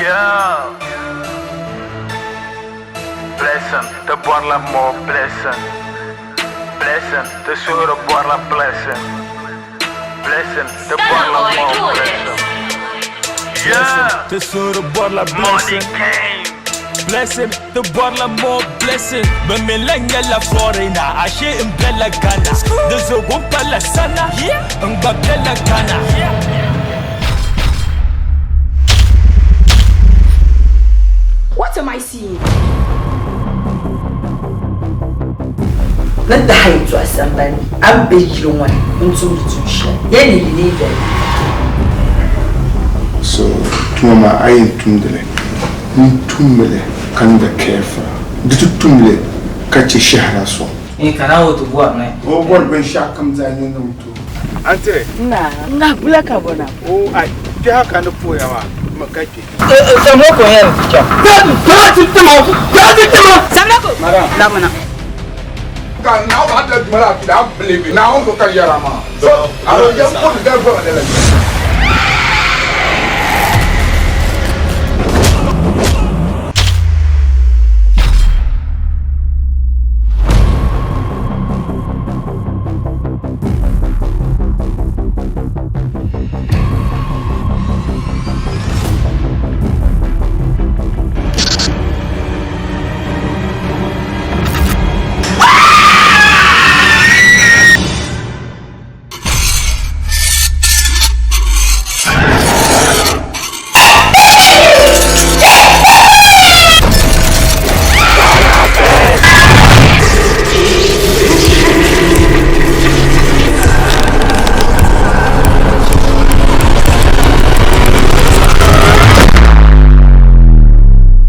Yeah. Blessing, ti bɔrila more blessing. Blessing, ti suhuri bɔrila blessing. Blessing, ti bɔrila more blessing. Yeah. Ti suhuri bɔrila Money blessing. came. Blessing, ti bɔrila more blessing. Bɛ mi la nyɛla foreigner, ashe n bela Ghana. Di zogo n pala sana, n gba bela Ghana. What am I seeing? Ni tahi yɛtɔɣa sambani ni, a ni be yili ŋɔ ni n-tumdi tuun shɛli, ya ni yi leei bɛla. So tuma maa a yɛn tumdi li, n tummi li ka niŋda careful, di ti tumli ka chɛ shɛhira sɔŋ. Eh, ka na o ti bɔri ni. O bɔri binshɛɣu kam zaa nyɛ niŋ ti o. Ante. Naa, ŋahi bula ka bɔ na? O, ai, kpɛha ka ni puhiya maa, ma ka kpe. Samloko yɛn ti chaŋ. Samloko! Madam. Labina. Ka Naawuni a dali juma la a daa believe Naawuni so ka yɛra maa. So, a yɛn kuli dari bɔra lala.